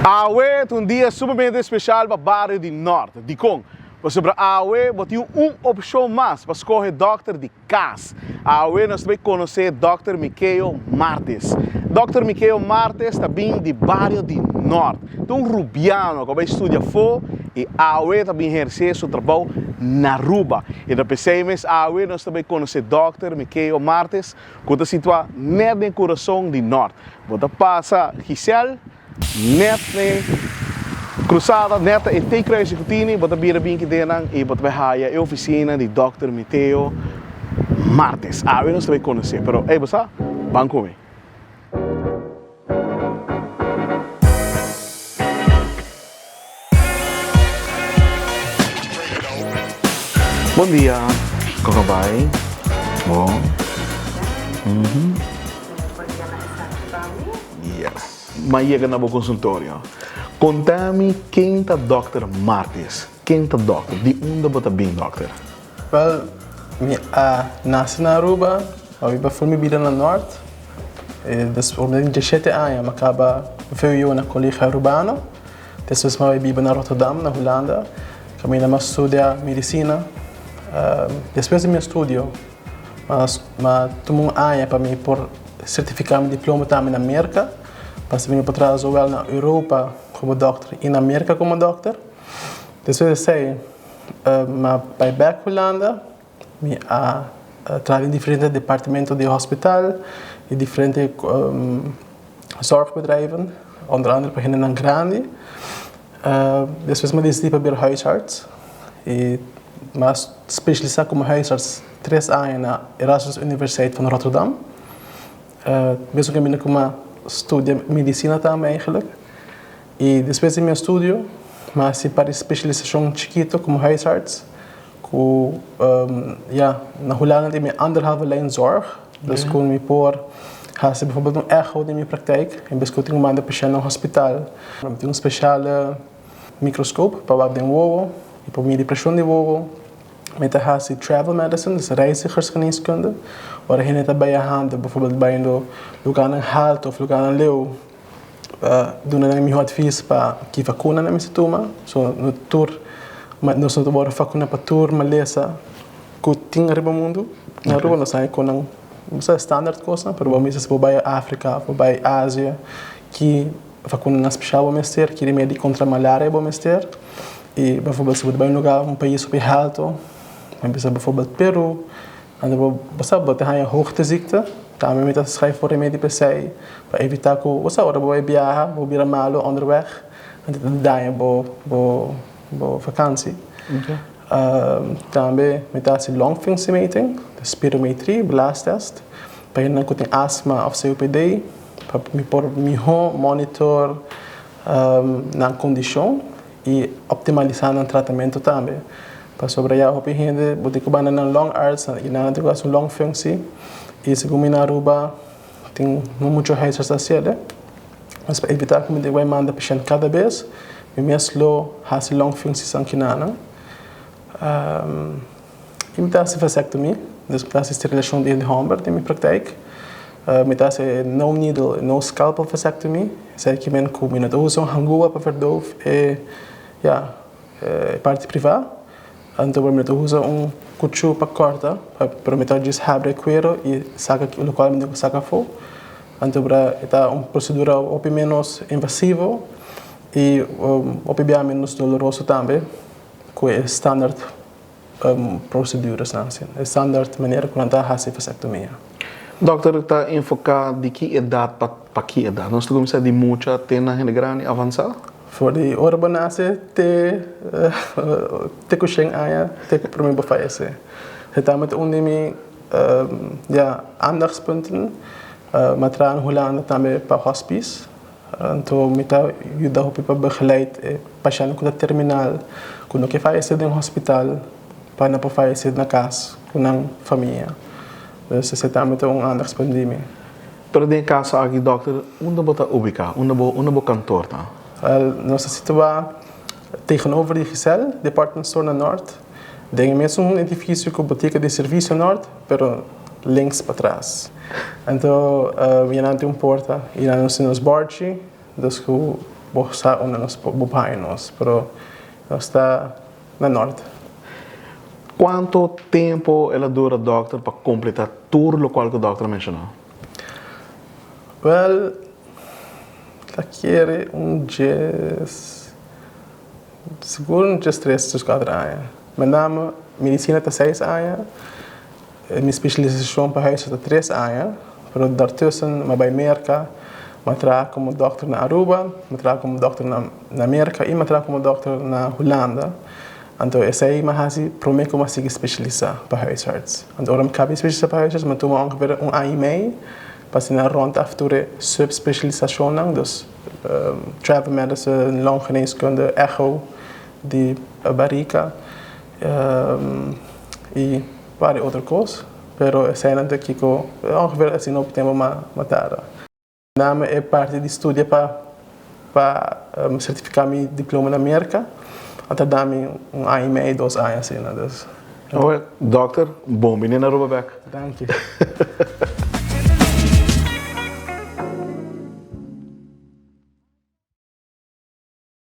Awe ta un dia sumamente special pa bario di Nort. Dikon? Pasobra awe bo tin un opcion mas pa scoge dokter di cas. Awe nos ta bay conoce Dòkter Mikeo Martes. Dòkter Mikeo Martes ta bin di bario di Nort. Ta un Rubiano cu a bay studia afo y awe ta bin eherce su trabou na Aruba. Y ta pesey mes awe nos ta bay conoce Dòkter Mikeo Martes cu ta situa net den curason di Nort. Bo ta pasa Giselle. Net n'e cruzada, net e T-kruising cu tini, bo ta bira bin kidenan y bo ta bay haya e oficina di Dòkter Miteo Martes. Awe nos ta bay conoce, pero ey bo sa? Ban cu mi. Bon dia, con a bay? Bon. Yes. M'a yega na bo consultorio. Conta mi ken ta Dòkter Martis? Ken ta dòkter? Di unda bo ta bin dòkter? Wel, mi a nace na Aruba, m'a biba ful mi bida na Noord. Des ora mi tin diesshete aña m'a caba vwo na Colegio Arubano. Despues m'a bay biba na Rotterdam, na Hulanda, caminda m'a studia medicina. Despues di mi estudio m'a tuma un aña pa mi por certifica mi diploma tambe na Merca, pasobra mi por traha zowel na Europa como dokter y na Merca como dokter. Despues di esey m'a bay bek Hulanda, mi a traha den diferente departamento di hospital y diferente zorgbedrijven, onder andere pa hendenan grandi. Despues m'a disidi pa bira huisarts y m'a specialisa como huisarts tres aña na Erasmus Universiteit van Rotterdam. Mesun caminda cu m'a studia medicina tambe eigenlijk. Y despues di mi estudio m'a haci par di specialisacion chikito como huisarts cu ya na Hulanda tin mi anderhalve lijn zorg. Dus cu mi por haci bijvoorbeeld un echo den mi praktijk en bes cu tin cu manda pashent na hospital. Mi tin un speciale microscoop pa wak den wowo y pa midi presion di wowo. Mi ta hasi travel medicine, dus reizigersgeneeskunde. Ora hende ta biahando, bijvoorbeeld bayendo lugarnan haltu of lugarnan leu, duna nan e miho advies pa ki vakuna nan mester tuma. So no tur, nos no ta wòrdu vakuna pa tur malesa ku tin ariba mundu. Na Aruba nos haña ku nan standaard kosnan, pero bo mester si bo bai Afrika of bo bai Asia ki Vacunanan special bo mester, ki remedi contra malaria bo mester y bijvoorbeeld si bo ta bay un lugar, un pais hopi halto, bo bisa bijvoorbeeld Peru, anto bo bo sa bo ta haya hoogteziekte, tambe mi ta schrijf bo remedi pa esey pa evita cu bo sa ora bo bay biaha bo bira malo onderweg anto ta daña bo bo bo vakantie. Tambe mi ta haci longfunctiemeting, spirometrie, blaastest, pa hendenan cu tin asma of COPD. Pa mi por mihó monitor nan kondishon i optimalisá nan tratamentu tambe. Pasobra ya hopi hende bo tin ku banda nan longarts i nan tin ku hasi un longfunctie i segun mi na Aruba tin no mucho huisarts ta hasiel. Pues pa evitá ku mi tin ku bai manda pashènt kada bes mi mes lo hasi longfuncties ankinanan. I mi ta hasi vasectomie, dus mi ta hasi sterilashon di hende hòmber den mi praktijk. Mi ta hasi no needle, no scalpel vasectomie, esei ki men ku mi no ta usa un hangua pa verdoof e, ya, e parti privá. Anto mi no ta usa un kuchú pa kòrta, pero mi ta djis habri e kuero i saka lokual mi tin ku saka afó. Anto e ta un prosedura hopi ménos invasivo i hopi bia ménos doloroso tambe ku e standaard. Proceduresnan asina, e standaard manera ku nan ta hasi vasectomia. Dokter ta enfoká di ki edat pa pa ki edat? Nos ta kuminsá di mucha te na hende grandi avansá? For di ora bo nase te te ku shen aña te ku promé bo fayesé. E tambe ta un di mi ya aandachtspunten. Mi a traha na Hulanda tambe pa hospice. Anto mi ta yuda hopi pa begeleid e pashènt ku ta terminal, ku no ke fayesé den hospital, pa nan por fayesé na kas ku nan famia. Dus esei tambe ta un aandachtspunt di mi. Pero den e kaso aki dòkter, unda bo ta ubiká? Unda bo unda bo kantor ta? Wel, nos ta situá tegenover di Giselle Department Store na Nort, den e mesun edifisio ku botika di Servisio Nort, pero links patras. Anto mi a nan tin un porta y nan nos tin nos borchi, dus cu Bo sa unda nos bo por haña nos, pero nos ta na Nort. Cuanto tempo el a dura dokter pa completa tur locual cu dokter a menciona? Wel, ta kere un djes, sigur un djes tres, djes cuater aña. Met name medicina ta seis aña, mi specialisacion pa huisarts ta tres aña, pero daartussen mi a bay Merca, mi a traha como dokter na Aruba, mi a traha como dokter na Merca y mi a traha como dokter na Hulanda. Anto esei mi a hasi promé ku mi a sigui spesialisá pa huisarts. Anto ora mi kaba di spesialisá pa huisarts mi a tuma ongeveer un aña i mei pa asina rònt af tur e subspesialisashonnan, dus travel medicine, longgeneeskunde, echo di barika i varios otro kos. Pero eseinan ta kiko ongeveer asina hopi tempu mi a tarda. Name e parti di studia pa pa certifica mi diploma na Merca a tarda mi un aña y medio, dos aña asina dus. Awor, dokter, bon bini na Aruba bek. Danki.